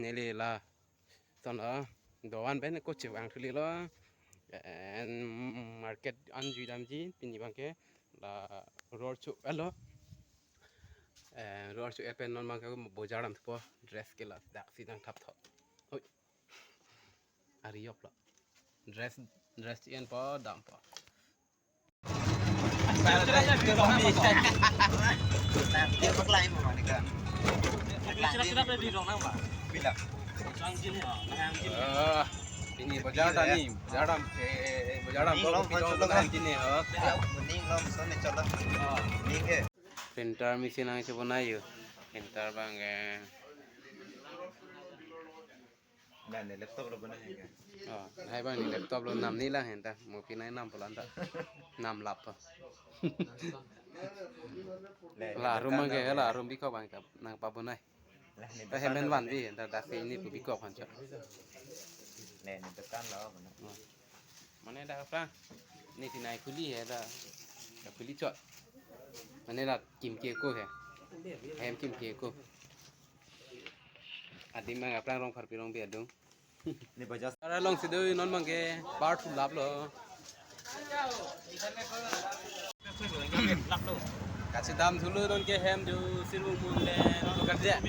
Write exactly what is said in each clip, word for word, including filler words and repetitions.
Neli la ton la doan pen ko chevang thuli lo. And market an jui damji pini abangke la ror chu alo. Eh, ror chu epen non abangke bojar dampo, dress ke ladak si nangthap tho. Oi. Ari yok lo. Dress, dress enpo dampo. Ah, ini bojar ta ni, bojar dam, eh, bojar dampo, Ning long kopi dong, cholong. Bojar dampo ni, oh. Ning long son ni cholong. Ning ke. Printer machine nangchebonai yo. Printer abang, eh. Nah, ne laptop lo bonai ke. Oh, lahai abang ne laptop lo, nam ni lang henta. Mo pinai nam pulang ta. Nam lap to. Le, la ne room dukan abangke, lo, la room bikok abang ta nangpabonai. Lah, ne ta dukan hemen lo, van ne. Di henta, dak si ini pu bikok han chot. Ne, ne dukan lo, mana? Oh. Mane dak aphrang. Ne tinai kuli he dak. Dak kuli chot. Mane dak kim ke ko he. Hem kim ke ko. Adim abang aphrang Rongpharpi Rongbi adung. Ne bajar. Ara along si do non abangke bar thu lap lo. Kachedam thulo nonke hem do sirung mun le lo kap je. Eh,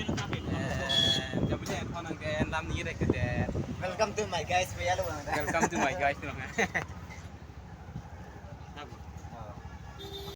jabule phone nangke dam ni rek ke de. Welcome to my guys, kuya lo. Welcome to my guys, lo.